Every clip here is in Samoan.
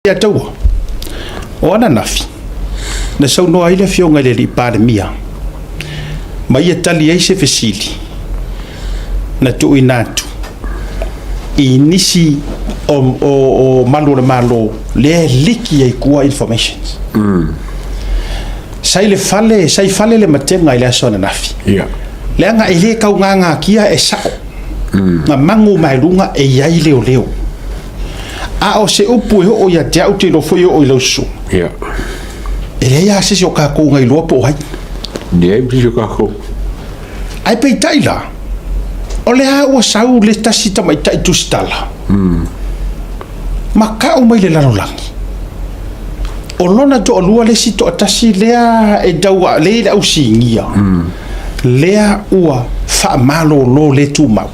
Ia taua, o ananafi, na saunoa ai le Afioga i le Alii Palemia ma ia tali ai se fesili na tuuina atu i nisi o malu o le Malo lea e liki ai i tua informations. Sa i le fale, sa i fale le matega i le aso ananafi. Leaga e le tau gagatia e sao. Na magu mai luga e i ai leoleo. A o se upu e oo ia te au, te iloa foi e oo i lau susuga. E leai lava se isi o tatou na iloa po o ai. Leai ma se isi o tatou. Ae peitai la, o lea ua sau le tasi tamaitai tusitala ma tau mai le lalolagi, o lona toalua le isi toatasi lea e tau lea i le ausigia, lea ua faamalolo le tumau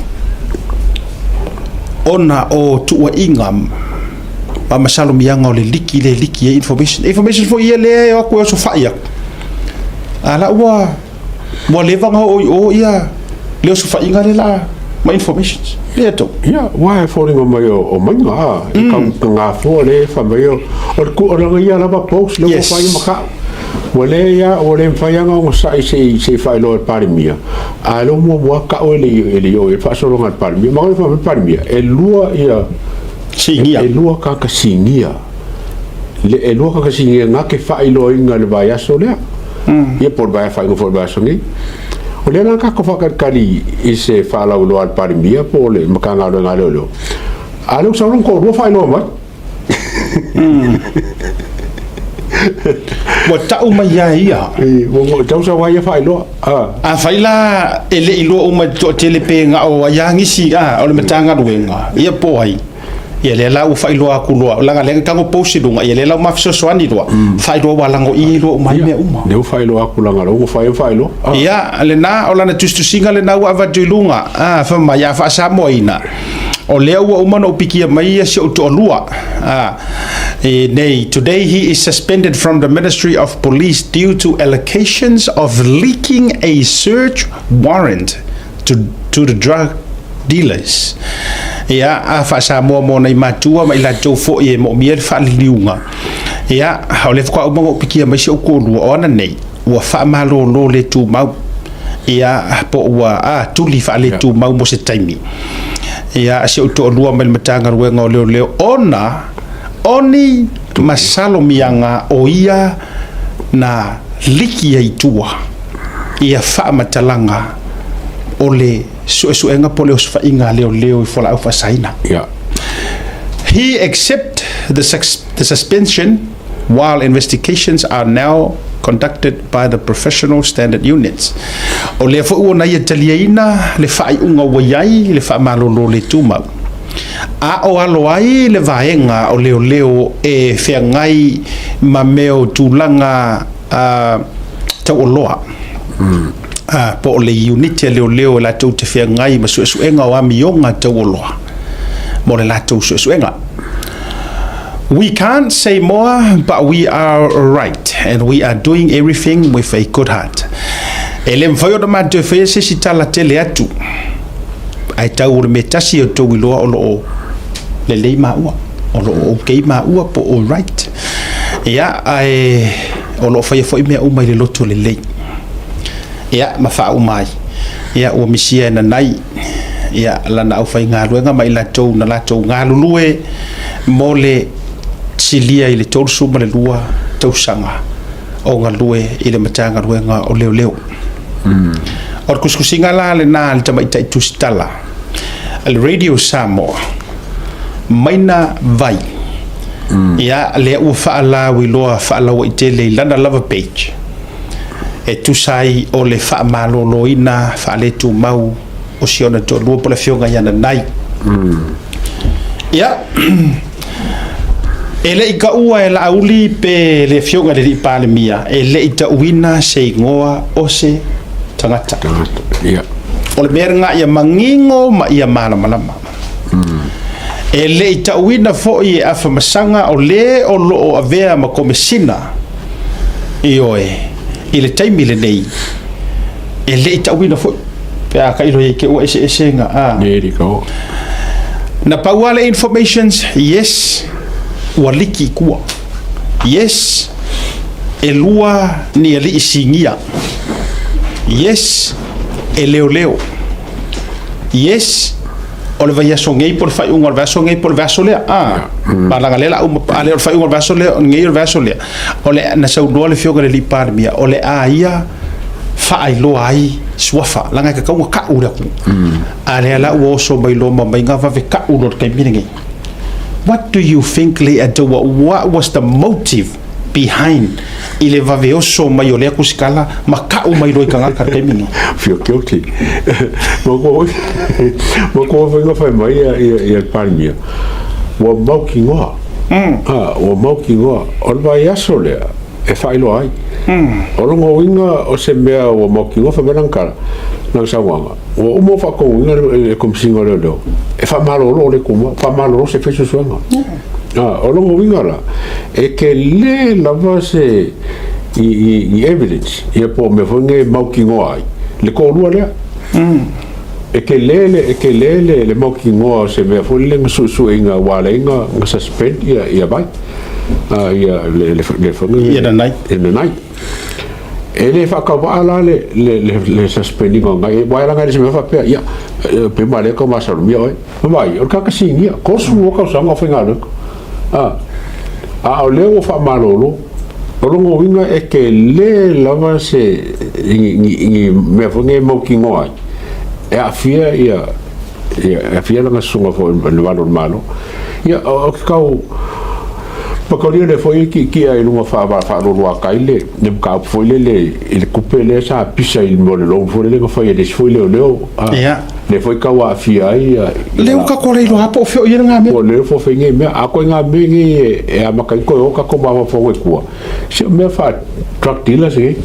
ona o tuuaiga ma masalomiaga o le liki le liki ai information. Information foi ia lea e o atu e osofai atu, a la ua leva ona oo i o ia le osofaiga lea la ma informations. Lea tau. Ia, ua e foliga mai o maiga, a, e kau gafoa le fai mai o le ku, o lana ia lava post le ua fai ma kau. Ua le ia, ua le mafai ona ogasai se i faailoa e le Palemia, a le muamua kau e le o i le faasologa a le Palemia. Ma le fai mai le Palemia, e lua ia sigia. E lua kaka sigia. Le e lua kaka sigia ngā ke faailoaina le vaiaso lea. Ia po o le vaiafaaiga foi o le vaiaso nei. O lea la tatou faatalitali i se faalauiloa a le Palemia po o le Matagaluega a Leoleo. A lea ua sau lona toalua faailoa mai. Ua tau mai ia ia. Ua tau sau ai ia faailoa. Afai la e le i iloa uma e le toatele pe na o ai lava nisi o le Matagaluega, ia po o ai. Ia lea la ua faailoa atu loa, leaga lea na tago post i luga, ia lea la ua ma fesoasoani loa, faailoa ua lagoia loa uma ai mea uma. Lea ua faailoa atu leaga lea ua mafai ona faailoa. Ia, lena, o lana tusitusiga lena ua avatu i luga, fai mai, a faa-Samoaina, o lea ua uma ona ou pikia mai ia si ou toalua. E nei, today he is suspended from the Ministry of Police due to allegations of leaking a search warrant to the drug dealers. Ia, a faa-Samoa mo nai matua ma i latou foi e moomia le faaliliuga. Ia, o lea faatoa uma ona ou pikia mai si ou toalua, o ana nei, ua faamalolo le tumau. Ia, po ua tuli faaletumau mo se taimi. Ia, si ou toalua mai le Matagaluega o Leoleo, ona o ni masalomiaga o ia na liki ai i tua ia faamatalaga o le suesuega po o le osofaiga a leoleo i fualaau faasaina. He accept the suspension while investigations are now conducted by the Professional Standard Units. O lea foi ua na ia taliaina le faaiuga ua i ai le faamalolo le tumau, a o alo ai le vaega o leoleo e feagai ma mea o tulaga taualoa, po o le iuniti a leoleo e latou te feagai ma suesuega o amioga taualoa mo le latou suesuega. We can't say more, but we are right and we are doing everything with a good heart. E le mafai ona matou e faia se isi tala tele atu, ae tau o le mea tasi o tou iloa o lo o lelei maua, o lo o okay maua po o right. Ia, ae o lo o faia foi mea uma i le loto lelei. Ia, ma faauma ai. Ia, ua misia e nanai ia lana aufaigaluega ma i latou na latou galulue mo le silia i le 32 tausaga o galue i le Matagaluega o Leoleo. O le tusitusiga la lena a le tamaitai tusitala a le Radio Samoa, Maina Vai, ia lea ua faalauiloa faalauaitele i lana lava page, e tusa ai o le faamaloloina faaletumau o si ona toalua po o le afioga ia Nanai. Ia, e le i taua e Laauli pe le afioga i le Alii Palemia, e le i tauina se igoa o se tagata. O le mea lena ia manino ma ia malamalama. E le i tauina foi e Afamasaga o le o lo o avea ma Komesina, ioe, i le taimi lenei, e le i tauina foi pe a tailo i ai te ua eseesega a. There you go. Na pau lava le informations, yes. Ua liki i tua. Yes, e lua ni alii sinia. Yes, e leoleo. Yes, o le vaiaso nei po o le faaiuga o le vaiaso nei po o le vaiaso lea. Ah, ma leaga lea la uma a lea o le faaiuga o le vaiaso lea nei o le vaiaso lea. O le na saunoa le afioga i le alii Palemia, o le a ia faailoa ai suafa, leaga e tatau ona tau le atunuu. A lea la ua oso mai loa ma maiga vave tau loa i le taimi lenei. What do you think Leiataua, what was the motive behind i le vave oso mai o lea tusitala ma tau mai loa i tagata i le taimi lenei? Feel guilty. Ma koa ma koa foi nga fai mai ia ia ia le Palemia, ua mautinoa. Ah, ua mautinoa. O le vaiaso lea e faailoa ai. O lona uiga o se mea ua mautinoa fai mai lana tala, lana saunoaga, ua uma ona faatonuina le Komesina o Leoleo e faamalolo le tumau, faamalolo se fai suesuega. Ah, o lona uiga la, e tele lava se i, i, i evidence, ia po o mea foi nei e mautinoa ai, le toalua lea. E tele le, e tele le, le mautinoa o se mea foi lele na suesueina ua ala ai na, na suspend ia, ia vai. Ah, ia le, le, le foi Ia nanai. Ia nanai. E le faatauvaa la le, le, le, le suspend ina o nai, aua e laga e le se mea faapea, ia, pe ma lea tau masalomia oe. Vaai, o le tagata sinia, 32 tausaga o faigaluega. A, a o lea ua faamalolo, o lona uiga e tele lava se, ni, ni, ni mea foi nei e mautinoa ai, e aafia ia, ia, e aafia lana susuga foi i le valu o le Malo. Ia, o, o ke kau, Makalia lea foi e kiiki'a i luga faalualuakai le mataupu foi lele i le tupe lea sa pisa i le mea o le loan foi lele na fai e le isi foi leoleo. Ia. Lea foi tau aafia ai ia. Lea ua tatou le iloa lava po o fea o i ai lena mea. Po o lea foi fai nei mea. A koe ngā mea nei e amata ai toe o tatou mafaufauga i tua, se o mea faa drug dealers nei.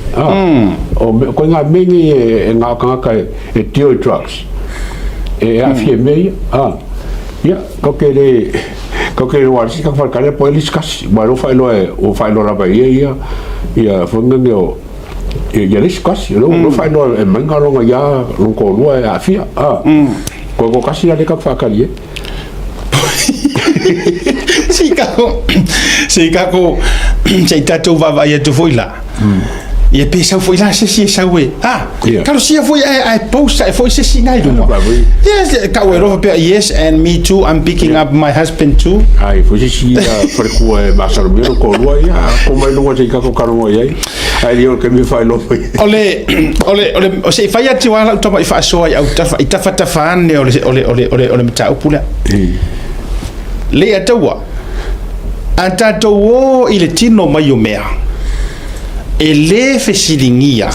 O mea, koe ngā mea nei e ngā o tagata e deal i drugs, e aafia i mea ia. Ia, kau ke le, kau ke le roa isi kaka wharekare po e lisi kasi. Wa ro whaeloa e, o whaeloa lava ia ia, ia whangane o, ia, ia lisi kasi. Ro, ro whaeloa e mainga longa ia long kōrua e aafia. Ah. Ko ko kasi la le kaka whakari e. Se i kako, se i kako, se i tatou vaavaai atu foi la. Ia pe sau foi la se isi e sau e, ah, Yeah. talosia foi ae, ae post ae foi se isi na i luga. Ba, foi. Yes, tau e lofa pea, yes, and me too, I'm picking up my husband too. Ai, foi se isi ia falekua e masalomia lo kōrua ia, ko mai luga se i kako kaloa i ai. Ai leo ke mi whaeloa mai. O le, o le, o le, o se i fai atu lava lau tama i faasoa i autafa, i tafatafa ane o le, o le, o le, o le, o le mataupu lea. Leiataua, a tatou o i le tino mai o mea, e lē fesiligia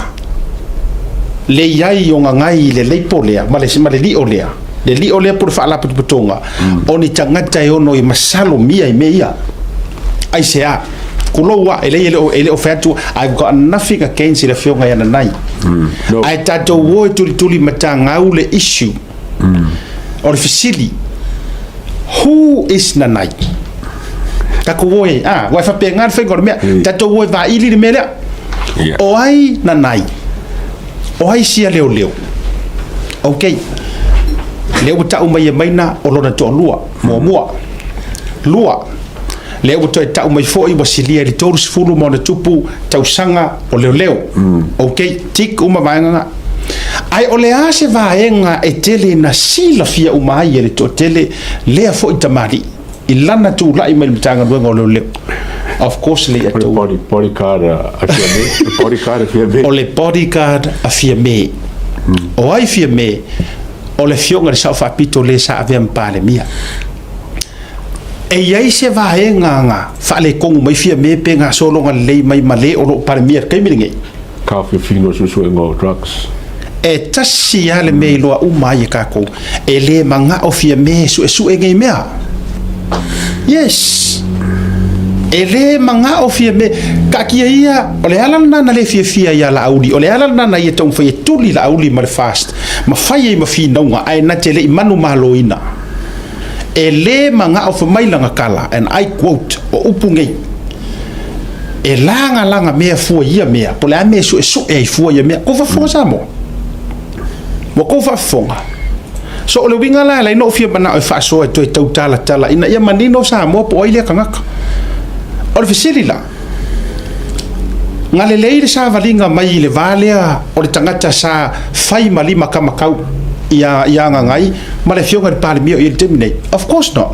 le i ai o gagai i le leipo lea ma le, ma le lio lea, le lio lea po o le faalapotopotoga o ni tagata e ono i masalomia i mea ia. Aisea? Kulou a, e leai e le o, e le o fai atu, I've got nothing against i le afioga ia Nanai. No. Ae tatou o e tulituli matagau le issue. O le fesili, who is Nanai? Tatou o e, a, ua e faapena le faiga o le mea. Tatou o e vaili le mea lea. Yeah. O ai Nanai? O ai sia leoleo? Okay. Lea ua tau mai e Maina o lona toalua, muamua. Lua, lea ua toe tau mai foi ua silia i le 30 ma ona tupu tausaga o leoleo. Okay, tick uma vaega na. Ae o le a se vaega e tele na silafia uma ai e le toatele lea foi tamalii i lana tulai mai le Matagaluega o Leoleo? Of course le O le atou. body, bodyguard a Fiame. Le bodyguard a Fiame. O le bodyguard a Fiame. O ai Fiame? O le afioga i le Sao Faapito le sa avea ma Palemia. E i ai se vaega na faaletonu mai Fiame pe na sologa lelei mai ma le o lo o Palemia i le taimi lenei? Ka fiofino suesuega o drugs. E tasi lava le mea i iloa uma ai e tatou, e le manao Fiame e suesue nei mea. Yes! E le manao Fiame, taatia ia, o le ala lena na le fiafia ai ia Laauli, o le ala lena na ia taumafai e tuli Laauli ma le FAST, ma fai ai ma finauga, ae na te le i manumaloina. E le manao fai mai lana tala, and I quote, o upu nei, E lagalaga mea fua i ia mea, po o le a mea e suesue ai fua ia mea. Kou faafofoga Samoa? Ua kou faafofoga? So o le uiga la e ala ai ona ou fia manao e faasoa e toe tautalatala ina ia manino Samoa po o ai lea tagata. O le fesili la, na lelei le savaliga mai i le va lea o le tagata sa fai ma lima kamakau ia ia Gagai ma le afioga i le Palemia o i ai i le taimi nei? Of course not.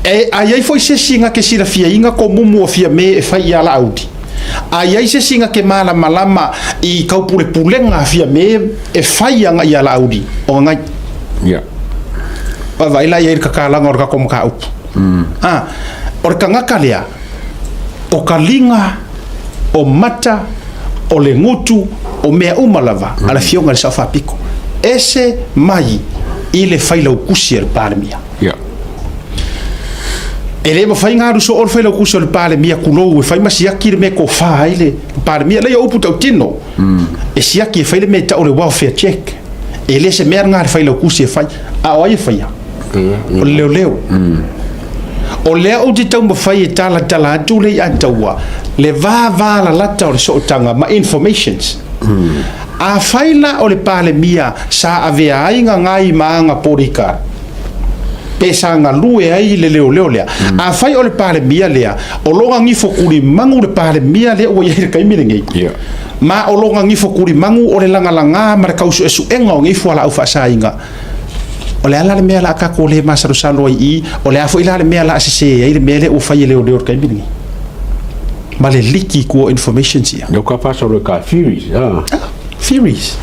E, a i ai foi se isi na te silafiaina ko mumu o Fiame e fai ia Laauli? A i ai se isi na te malamalama i taupulepulega a Fiame e fai aga ia Laauli? O Gagai. Yeah. Vaavaai la i ai i le tatalaga o le tatou mataupu. A, o le tagata lea, o ka liga, o mata, o le gutu, o mea uma lava a le Afioga i le Sao Faapito, ese mai i le Failautusi a le Palemia. Yeah. E le mafai ona alu soo le Failautusi o le Palemia, tulou, e fai ma siaki le mea e tofa ai le Palemia. Leai, o upu tautino, e siaki e fai le mea e tau o le welfare check. E le se mea lena a le Failautusi e fai, a o ai e faia? O le leoleo. O lea ou te taumafai e talatala atu le iataua, le vavalalata o le sootaga ma informations. Afai la o le Palemia sa avea ai Gagai ma aga bodyguard, pe sa galue ai le leoleo lea, afai o le Palemia lea, o lona gifo tulimagu le Palemia lea ua i ai i le taimi lenei, ma o lona gifo tulimagu o le lagalaga ma le tausuesuega o nei fualaau faasaina, O le a la le mea o le a tatou le masalosalo ai i i? O le a foi la le mea o le a sese ai le mea lea ua fai e leoleo i le taimi lenei? Ma le liki i tua o informations ia. Leo ka faasoa ka theories, ah. Ah, theories.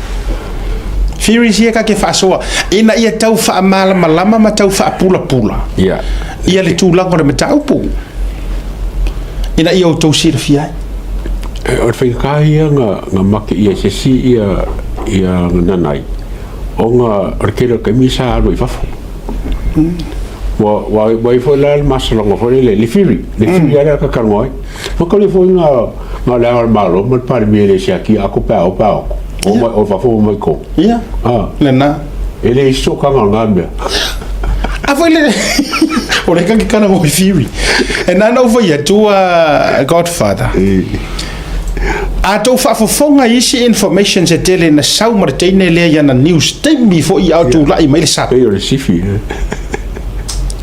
Theories ia ka ke faasoa ina ia tau faamalamalama ma tau faapulapula. Yeah. Ia le tulaga o le mataupu ina ia outou silafia ai. E, o le faigata ia nga, nga make ia se si ia, ia nanai. Ona o le tele o taimi sa alu i fafo. Ua, ua, ua i foi la le masaloga foi lele, le whiri, le whiri ala ka talanoa ai. Ma kau le foi nga, nga le ao le Malo ma le Palemia le siaki a ko pe ao pe ao ko. O mai, o fafo o mai ko. Ia, Ah, lena. e le iso ka nga nga mea. A foi le o le kaki kana mo whiri. E nana u fai atu a Godfather. A tou faafofoga i isi informations e tele na sau ma le teine lea i ana news taimi foi a o tulai mai le sapi. Pei o le sifi.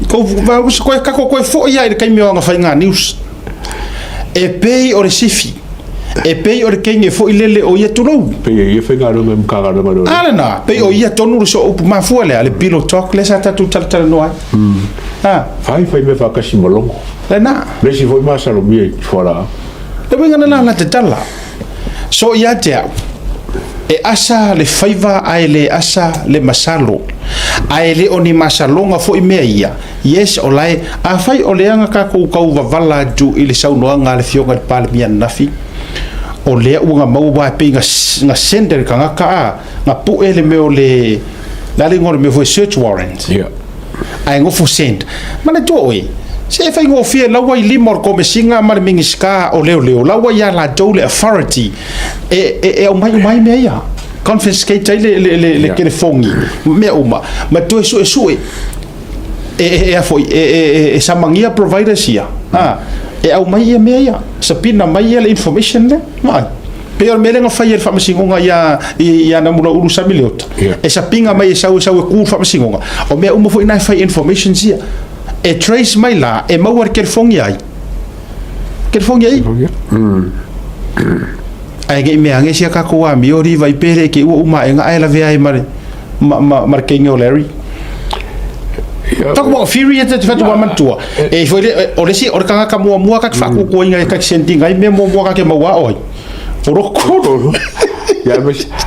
Kou koe kako koe foi lava i le taimi o ana faiga news. E pei o le sifi. E pei o le teine foi lele o ia tulou. Pei e ia faigaluega i Matagaluega o Leoleo. A lena, pei o ia tonu le sooupu mafua lea, le pillow talk lea sa tatou talatalanoa ai. A. Fai fai mea faatasi ma Logo. Lena. Le isi foi masalomia i fualaau. Le uiga lena la te tala. So ia te au, e asa le faiva ae le asa le masalo. Ae le o ni masaloga foi mea ia. Yes, o lae, afai o lea na tatou tau vavala atu i le saunoaga a le Afioga i le Palemia ananafi, o lea ua na maua aua e pei na, na send e le tagata a, na pue le mea o le, le a le igoa o le mea foi, search warrant. Yeah. Ae nofo send. Manatua oe, se e faigofie la ua i lima o le Komesina ma le Minisita o Leoleo, la ua ia latou le authority e, e, e aumai uma ai mea ia. Confiscate ai le, le, le, le telefogi, mea uma, ma toe suesue e, e, e, a foi, e, e, e, e samagia providers ia, a, e aumai ia mea ia, sapina mai ia le information lea, vaai. Pei o le mea lea na fai e le Faamasinoga ia, ia Namulauulu Sami Leota. Yeah. E sapinga mai e sau e sau e ku le Faamasinoga. O mea uma foi na e fai informations ia. E trace mai la, e maua le kelefogi ai. Kelefogi ai. Ae nei mea age sia tatou amio riva i pele ke ua uma aega ae lavea ai ma le ma, ma, ma le teine o Larry. Talk about fury e te whatu wa manatua. E foi le, o le si, o le tagata muamua ka te whaakukuainga e ka te sendinga ai mea muamua ka te maua oi. O roko. Ia,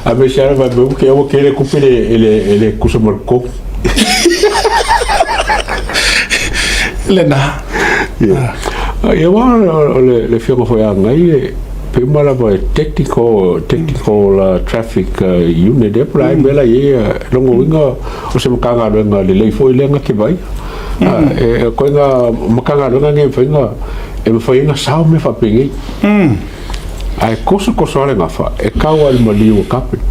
a me se ara vai meu que eu querer cumprir ele ele kusa marco. Lena. Ia. Ia wa o le le fioga foi a ngai e pe uma lava e technical technical traffic unit e pula ai mea la i ai longa uiga o se Matagaluega lelei foi lea na te vaai. E koe nga Matagaluega nei e mafai ona e mafai ai ona sao mea faapenei. Ae kosokoso lava le gafa e kau lava i le maliu o Kapeni.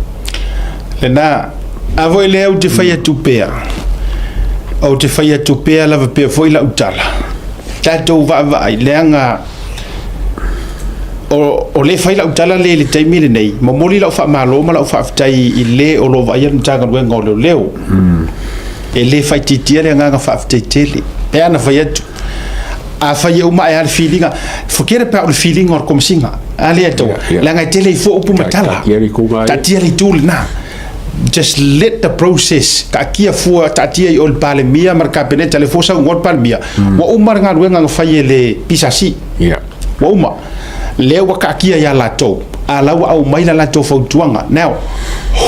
Lena, a foi lea ou te fai atu pea, ou te fai atu pea lava pea foi lau tala, tatou vaavaai leaga O, o lea e fai lau tala lea i le taimi lenei, momoli lau faamalo ma lau faafetai i le o lo o vaaia le Matagaluega o Leoleo. E le faaitiitia le agaga faafetai tele. E ana fai atu. Afai e uma ae lava le filiga, forget about le filiga o le Komesina, a lea e taua, leaga e tele ai fua upu ma tala. Taatia le itu lena. Just let the process, taatia fua, taatia i o i le Palemia ma le Kapeneta, lea foi ua saunoa le Palemia, ua uma le galuega na fai e le PSC. Ua uma. Lea ua taatia ia latou, a la ua aumai la latou fautuaga. Now,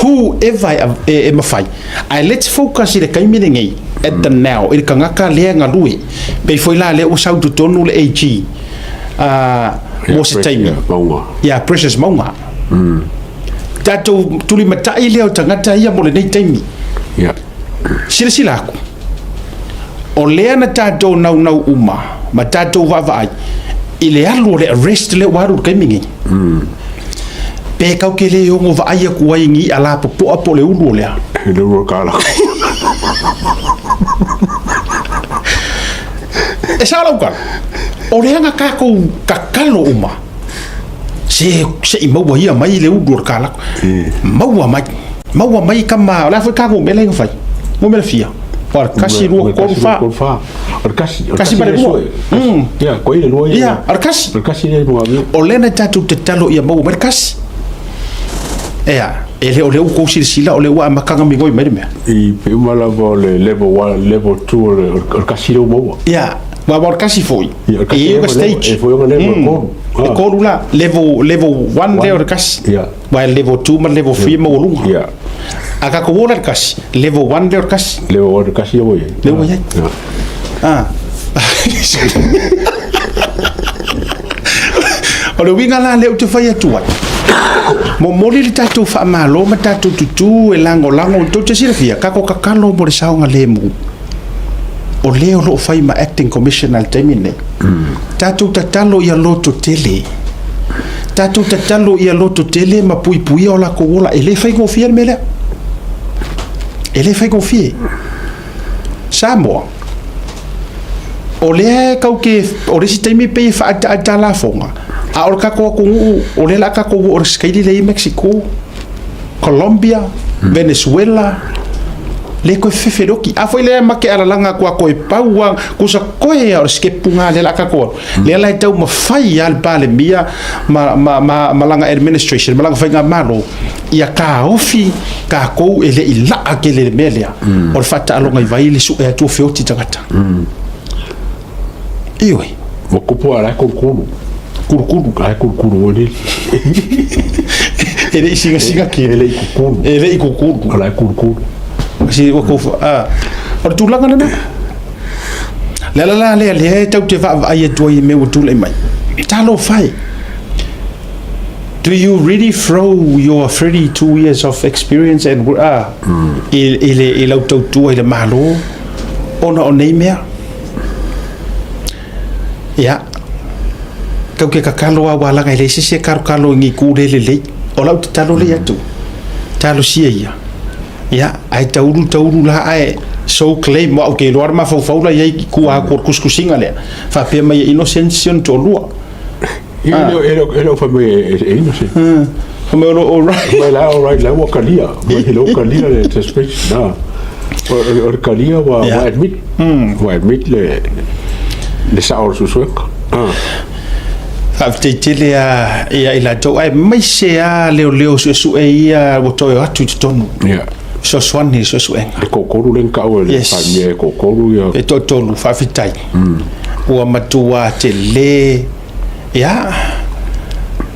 whoever e mafai, ae let's focus i le taimi lenei, at the now, i le tagata lea e galue. Pei foi la lea ua sau i totonu le AG mo se taimi. Ia Precious Mauga. Tatou tulimatai lea o tagata ia mo lenei taimi. Silasila atu, o lea na tatou naunau uma ma tatou vaavaai i le alu o le arrest lea ua alu i le taimi nei. Pe kau ke le ono vaai atu ai ni i'a lapopoa po o le ulu o le a? Le ulu o le kalako. E sao lau tala, o lea na tatou tatalo uma, se se i maua ia mai le ulu o le kalako. Maua mai, maua mai tama, o le a foi ka numera ia na fai? Numera fia? 1, 2, 3, 4. O le kasi, o le kasi ma le lua. Ia, ko ile lua ia. Ia, o le kasi. O le kasi le mua. O lea na tatou tatalo ia maua mai le kasi. Ea, e le o lea ua tou silasila o lea ua amata ona migoi mai le mea. I pe uma lava o le level 1, level 2 o le, o le kasi lea ua maua. Ia, aua o le kasi foi. Ia, o le kasi e i ai ona stage. E foi ona level e tolu. E tolu la, level, level 1 lea o le kasi. Ia. Aua e level 2 ma le level 3 e maualuga. Ia. A tatou o la i le kasi, level 1 lea o le kasi. Level 1 o le kasi lea ua i ai. Lea ua i ai. Ah. O le uiga la lea ou te fai atu ai, momoli le tatou faamalo ma tatou tutū e lagolago, tou te silafia, tatou tatalo mo le saogalemu o le o lo o fai ma Acting Commissioner i le taimi lenei. Tatou tatalo ia lototele, tatou tatalo ia lototele ma puipuia o latou ola. E le faigofie le mea lea. E le faigofie. Samoa, o lea e tau te, o le isi taimi pei e faaataata lafoga, a o le tatou atunuu, o lea o le a tatou oo i le skeili lea i Mexico, Colombia, Venezuela, le toe fefefeloti. A foi lea ma te alalaga atu a toe pau lava, tusa toe lava o le sikepu lena lea o le a tatou alu, lea la e taumafai lava le Palemia ma, ma, ma, ma lana administration, ma lana faigamalo, ia taofi tatou e le i laa tele i le mea lea, o le faataaloga i vai le sue atu o feoti tagata. Ioe. Ua tupu a la e kulukulu. Kulukulu. La e kulukulu oi E le i sigasiga kini. E le i kukulu. E le i kukulu. O la e kulukulu. Si ua kou a o le tulaga lena. Le ala la lea lea e tau te vaavaai atu ai i mea ua tulai mai. Talofa e. Do you really throw your 32 years of experience and ah, i, i, le, i lau tautua i le Malo ona o nei mea? Ia, kau ke kakalo a walaga e leai se isi e kalokalo i ni kū le lelei. O lau tatalo lea atu, talosia ia. Ia, ae taulu taulu la ae so claim, aua ou te iloa le mafaufau la i ai i tua atu o le tusitusiga lea, faapea mai e innocent si ona toalua. Ia, e le o fai mai e innocent. Fai mai o lo o right. Mai la all right, la ua kalia. Mai he ua kalia le suspicion. Na. O le kalia ua admit. Ua admit le le sao o le suesuega. Ah. Faafetai tele a ia i latou aemaise lava leoleo suesue ia ua toe o atu i totonu. Yeah. Fesoasoani i le suesuega. E toatolu lea na tau e le Palemia e toatolu ia. E toatolu, faafetai. Ua matua tele Ia,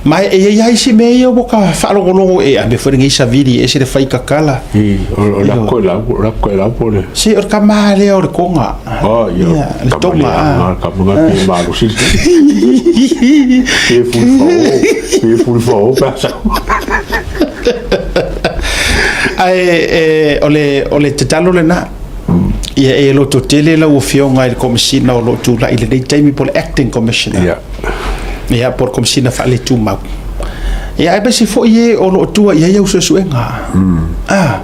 ma e i ai lava isi mea ia ua ka faalogologo e ave foi lenei savili e ese le fai kakala. I, o le ako e lau, o le ako e lau po le. Se, o le tama lea o le Tonga. Oh, ia, le Tonga. Tama lea, tama pe malosi. Pe fulifao, pe fulifao pe asa. Ae, o le, o le tatalo lena, Ia e lototele lau Afioga i le Komesina o lo o tulai i lenei taimi po o le Acting Commissioner. Ia. Ia, po o le Komesina Faaletumau. Ia, aemaise foi e o lo o tua i ai au suesuega. Ah.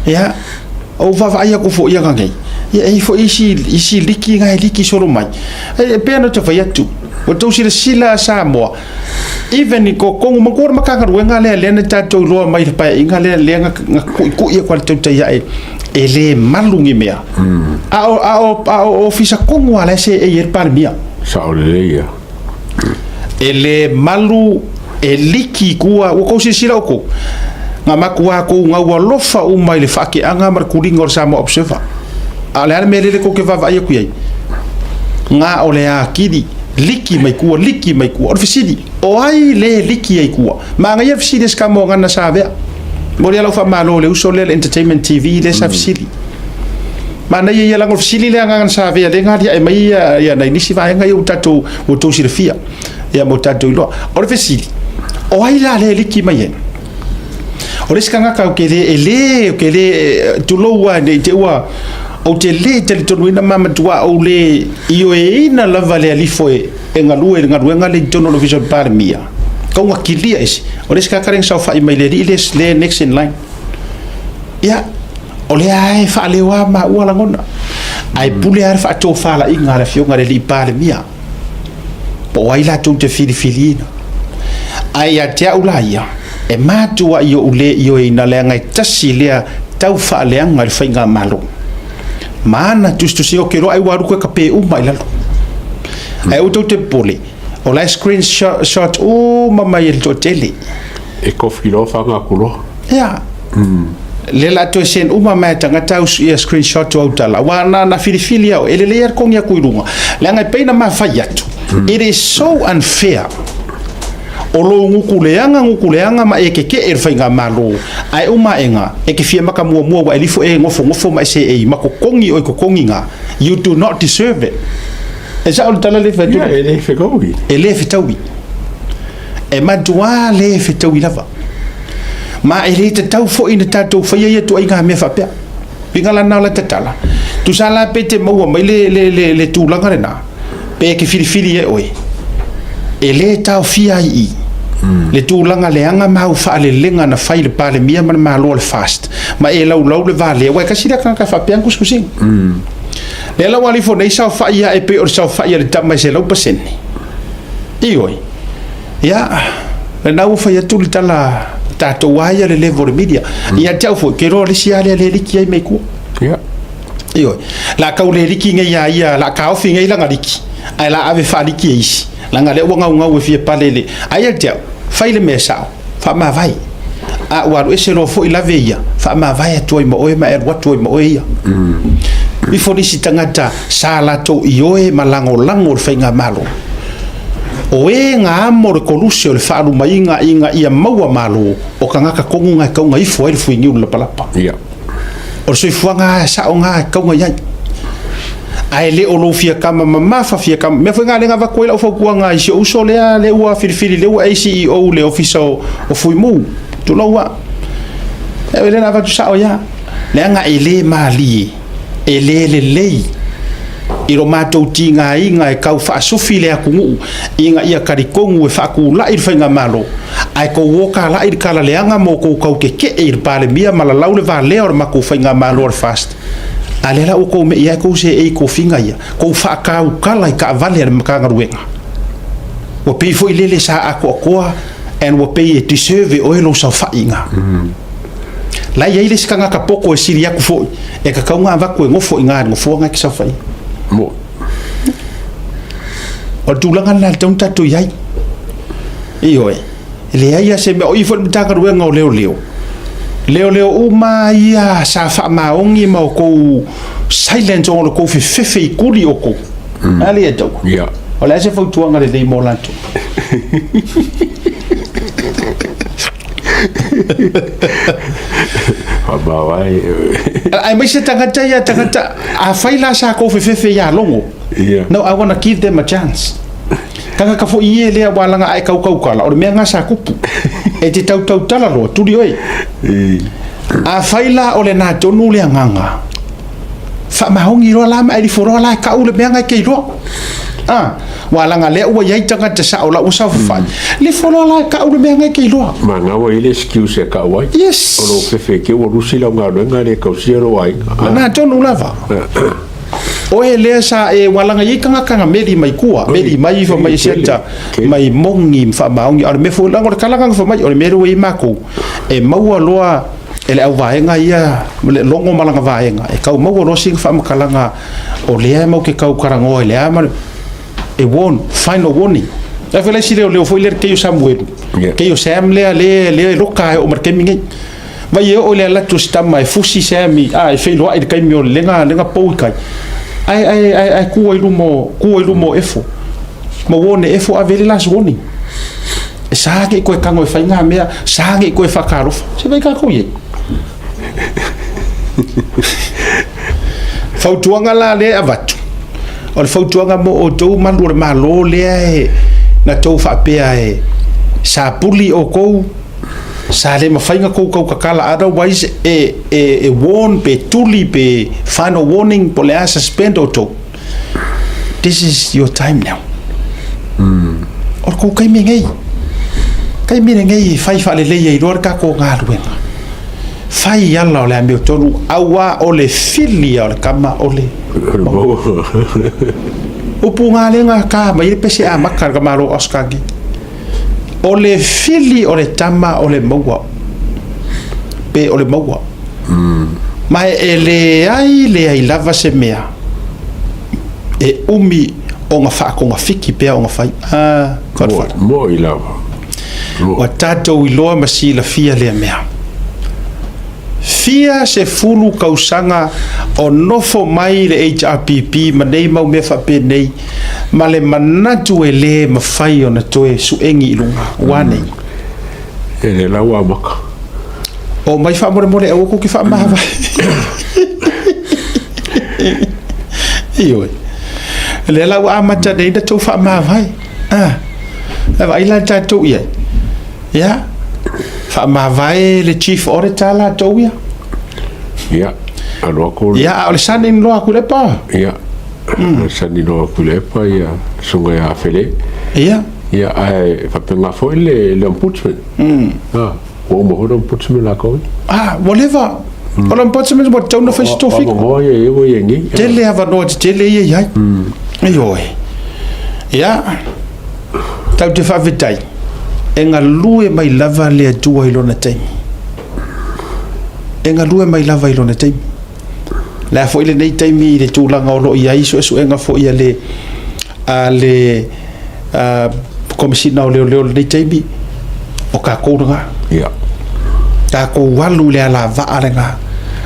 Ia. Ou vaavaai aku foʻi aga nei, ia e i ai foi isi, isi liki na e liki solo mai. E, e pei ona ou te fai atu, ua tou silasila Samoa, even i kokogu ma kua le Matagaluega lea lea na tatou iloa mai i le Paeaiga lea lea na, na tuitui aku a le tautai ae e le malu ni mea. A o, a o, a o ofisa tonu lava la e seei ai le Palemia. Sao lelei ia. E le malu e liki i tua, ua tou silasila outou, na matua tou gaualofa uma i le faateaga ma le tuliga o le Samoa Observer. A o le a le mea lele tou te vaavaai atu i ai? Na o le atili liki mai tua, liki mai tua. O le fesili, o ai le liki ai tua? Manaia le fesili a si tama o Gana Savea. Momoli lava lau faamalo i le uso lea le Entertainment TV lea sa fesili. Manaia ia leaga o le fesili lea agaga na savea lea na aliae mai ia, ia nai nisi vaega ia ua tatou ua outou silafia ia ma ua tatou iloa. O le fesili, o ai la lea e liki mai ai? O le isi tagata ou te le, e le, ou te le, tulou lava ne i te i ua, ou te le talitonuina ma matua ou le ioeina lava le alifo e, e galue i le galuega lea i totonu o le Ofisa o le Palemia. Tau na kilia ese. O le isi tagata lea na saofai mai le alii lea, lea next in line. Ia, o lea lava e faaleo lava maua lagona, ae pule lava le faatofalaiga a le Afioga i le Alii Palemia, po o ai latou te filifiliina. Ae ia te au la ia, e matuai ou le ioeina leaga e tasi lea tau faaleaga i le faigamalo. Ma ana tusitusiga, ou te iloa ai ua alu toe tape uma i lalo. Ae aua tou te popole, o la e screenshot uma mai e le toatele. E kofi loa faga atu loa. Ia. Lea la toe send uma mai e tagata au ia screenshot o au tala. Aua na, na filifili au, e lelei lava le togi atu i luga. Leaga e pei na ma fai atu, it is so unfair. O lou gutu leaga, gutu leaga ma e keke'e i le faigamalo, ae uma aega, e te fia maka muamua ua e lifo e nofonofo ma e seei ma totogi oe totogi ga. You do not deserve it. E sa'o le tala lea e fai atu nei? Ia, e le fetaui. E le fetaui. E matua le fetaui lava. Ma e le tatau foi ona tatou faia ia ituaiga mea faapea. Uiga la lena o la tatala. Tusa la pe te maua mai le, le, le, le tulaga lena, pe e te filifili e oe, e le taofia ai i le tulaga leaga ma au faalelega na fai i le Palemia ma le Malo o le FAST, ma e laulau le va lea, aua e tasi lea tagata e faapea ana tusitusiga. Lea la ua alifo nei saofai ia e pei o le saofai a le tama e 100%. Ioe. Ia, lena ua fai atu le tala, tatou a ia le level o le media. Ia te au foi, ke iloa o le isi lava lea le liki ai mai tua. Ia. Ioe. La tau le liki nei ia ia, la taofi nei lana liki, ae la ave faaliki e isi. Leaga lea ua gaugau e fia pale le. Ae ia te au, fai le mea sao, faamavae. A ua alu ese loa foi lave ia, faamavae atu ai ma oe ma e alu atu ai ma oe ia. Ifo nisi tagata sa latou ioe ma lagolago le faigamalo. O e ga amo le koluse o le faalumaiga ina ia maua malo, o tagata tonu ga e tauga ifo ai le fuiniu le lapalapa. Ia. O le soifuaga a sao ga e tauga i ai. Ae le o lou fia kama mamafa fia kama. Mea foi ga lea na avatu ai lau fautuaga i si ou uso lea lea ua filifili lea ua ACEO le ofisa o, o Fuimu. Tulou a. E lea na avatu sao ia. Leaga e le malie, e le lelei i lo matou tigaina e tau faasufi le atunuu ina ia talitonu e faatulai le faigamalo, ae tou o talai le tala leaga ma outou tau tete'e i le Palemia ma lalau le valea o le matou faigamalo a le FAST. A lea la ua tou me'i ai tou seei i tofiga ia, tou faatautala i taavale a le Matagaluega. Ua pei foi lele sa atoatoa and ua pei e deserve e oe lou saofaiga. La e i ai le isi tagata poto e sili atu foi, e tatau ona avatu e nofo i ina i le nofoa na e te saofai ai. Mo. O le tulaga lena e tatau ona tatou i ai. Ioe, e leai lava se mea, o i foi le Matagaluega o Leoleo, leoleo uma lava ia sa faamaoni ma outou silent ona o le tou fefefe i tuli outou. A lea e tau. Ia. O le a se fautuaga lelei mo latou? Faamavae. Aemaise tagata ia, tagata, afai la sa kou fefefe ia Logo. Yeah. No, I wanna give them a chance. Tagata foi ie lea ua laga ae kaukaukala, o le mea nga sa kupu. E te tautautala loa, tuli oe. Afai la o lena tonu le agaga, faamaoni loa la ma e lifo loa la e kau le mea nga e te iloa. A, ua laga lea ua i ai tagata sao la ua saofafai. Lefo loa la e kau le mea ngai ke iloa. Ma na ua i le excuse e kau ai. Yes. O lou fefe ke ua lusi lau galuega e le tausia lou aiga. Na tonu lava. Oe lea sa e ua laga i ai tagata na meli mai kua, meli mai fa mai siata mai mongi ma faamaoni. A o le mea foi laga o le tala na fa mai o le mea lea ua i ai makou e maua loa e le auvaega ia le logo ma lana vaega e tau maua loa sina faamatalaga o lea e mau te tau talanoa i le a ma le e warn, final warning. Ae foi la isi leoleo foi lea le kei o Samuelu, kei o Sam lea lea lea e loka e oo ma le taimi nei. Vai e oo i le alu atu o si tama e fusi Sam i a e feiloai i le taimi o le lega lega pou i kai. Ae ae ae ae kua i luma o kua i luma o Efo. Ma warn e Efo ave i le last warning. E sa ake i koe tago e fai ngā mea, sa ake i koe whakaalofa. Se vai kākou i ai. Fautuaga la lea e avatu, o le fautuaga mo outou malu o le Malo lea e na tou faapea e sapuli outou, sa le mafai na tou tautatala otherwise e, e, e warn pe tuli pe final warning po le a suspend outou. This is your time now. O le kou taimi nei. Taimi lenei e fai faalelei ai loa le tatou galuega. Fai ala o le amiotonu auā o le fili ia o le tama o le Upu galega ka mai le pese amata le tamaloa Oscar nei. O le fili o le tama o le maua pe o le maua. Ma e leai leai lava se mea e umi ona faatogafiti pea ona fai. Ah, Godfather. Moi lava. Ua tatou iloa ma silafia lea mea. Fia 10 kausaga o nofo mai le HRPP ma nei mau mea faapenei ma le manatu e le mafai ona toe suegi i luga. Ua nei. E le lau amata. O mai faamolemole aua kou ke faamavae. Ioe. Lea la ua amata nei na tou faamavae. Ah. E vaai la tatou i ai. Ia. Faamavae le chief auditor latou ia. Ia. Alu atu. Ia, a o le son-in law a Tuilaepa. Ia. Mm. Son-in law a Tuilaepa ia susuga ia Fele. Ia. Ia, ae faapena foi le, le ombudsman. Mm. Ah. Ua uma foi le ombudsman latou. Ah, ua leva. O le ombudsman ua tatau ona fai se tofiga. Avanoa ia i ua ia nei. Tele avanoa tetele ia i ai. Ioe. Ia, tatou te faafetai, e galue mai lava le Atua i lona taimi. E galue mai lava i lona taimi. Le a foi lenei taimi i le tulaga o lo o i ai suesuega foi a le a le Komesina o Leoleo i lenei taimi, o tatou lena. Ia. Tatou alu i le alavaa lena.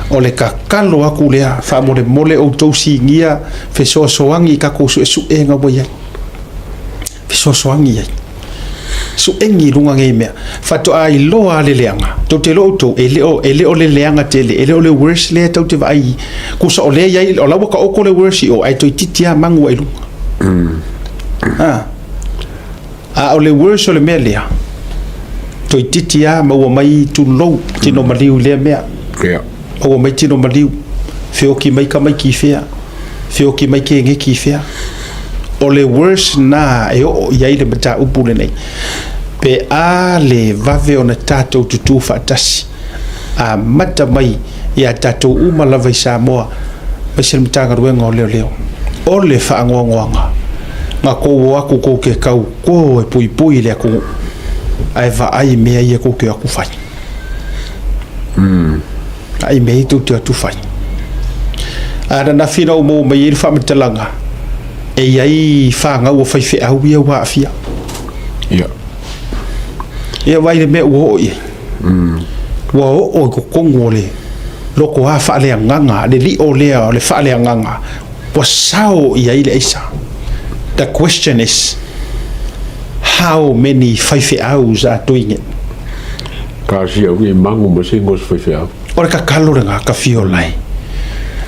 O le tatalo atu lea, faamolemole outou sinia fesoasoani i tatou suesuega ua i ai. Fesoasoani i ai. Suegi i luga nei mea. Faatoa iloa le leaga. Tou te iloa outou, e le o, e le o le leaga tele, e le o le worse lea tou te vaai, tusa o lea e i ai, o la ua taoto le worse i o, ae toeitiiti lava manu ai luga. A, a o le worse o le mea lea, toeitiiti lava maua mai tulou tino maliu i lea mea. Yeah. Maua mai tino maliu, feoki mai tamaiti i fea, feoki mai keneki i fea. O le worse na e oo i ai le mataupu lenei, pe a le vave ona tatou tutū faatasi, amata mai ia tatou uma lava i Samoa, aemaise le Matagaluega o Leoleo. O le faanoanoaga, na tou o atu tou te tauto e puipui i le atunuu, ae vaai i mea ia tou te o atu fai. Vaai i mea ia tou te o atu fai. A ananafi na ou maua mai ai le faamatalaga, e i ai fanau a faifeau ia ua aafia. Ia. Ia vaai i le mea ua oo i ai. Ua oo i totonu o le lotoa faaleagaga, le lio lea o le faaleagaga, ua sao i ai le aisa. The question is, how many faifeaus are doing it? Talosia ui e magu ma se igoa o se faifeau. O le tatalo lena, ka fia ola e.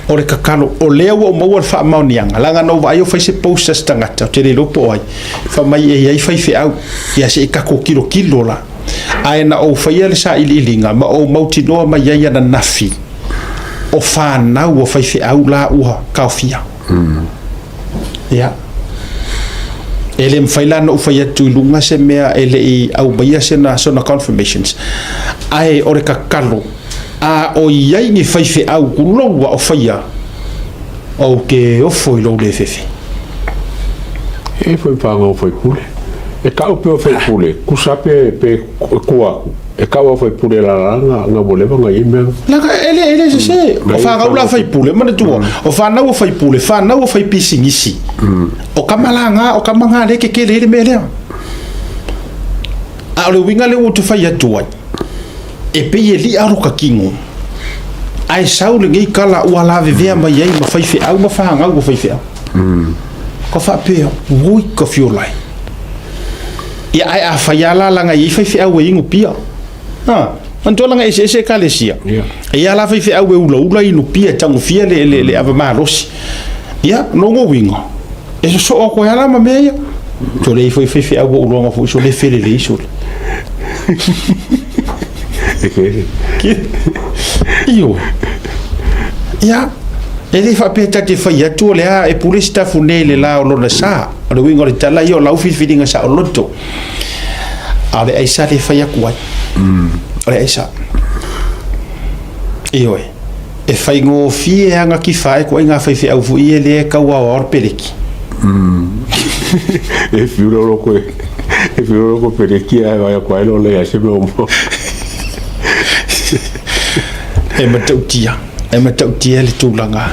O le tatalo, o lea ua ou maua le faamaoniaga, leaga na ou vaai o fai se post a se tagata, ou te le iloa po o ai, fai mai e i ai faifeau, ia se i tatou tilotilo la. Ae na ou faia le sailiiliga ma ou mautinoa mai ai ananafi, o fanau o faifeau la ua taofia. Ia. E le mafai la ona ou fai atu i luga se mea e le i aumaia sena sona confirmations. Ae o le tatalo, a o i ai ni faifeau tulou ua o faia, ou te ofo i lou le fefe. E foi whangau faipule. E kau pe o faipule, kusa pe, pe kua aku. E kau a faipule la la nga, nga mo leva nga i mea. Laka, e le, e le sese, o whangau la faipule, manatua, o whanau o faipule, whanau o faipisinisi. O kama la ngā, o kama ngā le ke kele le mea lea. A o le uiga lea ua ou te fai atu ai, e pei e li'a lo ka kino, ae sau lenei kala ua lavevea mai ai ma faifeau ma fanau a faifeau. Ka faapea, oi ka fiola e. Ia ae a fai lava la laga e i ai faifeau e inu pia. Ha, manatua laga eseese ekalesia. E i ai la faifeau e ulaula inu pia e tagofia le, le, le ava malosi. Ia, lona uiga, e sosoo atu ai lava la ma mea ia. Sole ifo i faifeau ua uloga foi sole felelei sole. Ioe. Ia, e le faapea ta te fai atu o le a e pule Sitafune i le la o lona sa. O le uiga o le tala ia o lau filifiliga saoloto. A o le aisa le fai atu ai. O le aisa. Ioe. E faigofie lava ona kifa ai ituaiga faifeau foi ia lea e tau aoao le peleki. E fiu lolo koe, e fiu lolo koe peleki ae vai atu ai lo le se mea mo. E matautia, e matautia le tulaga.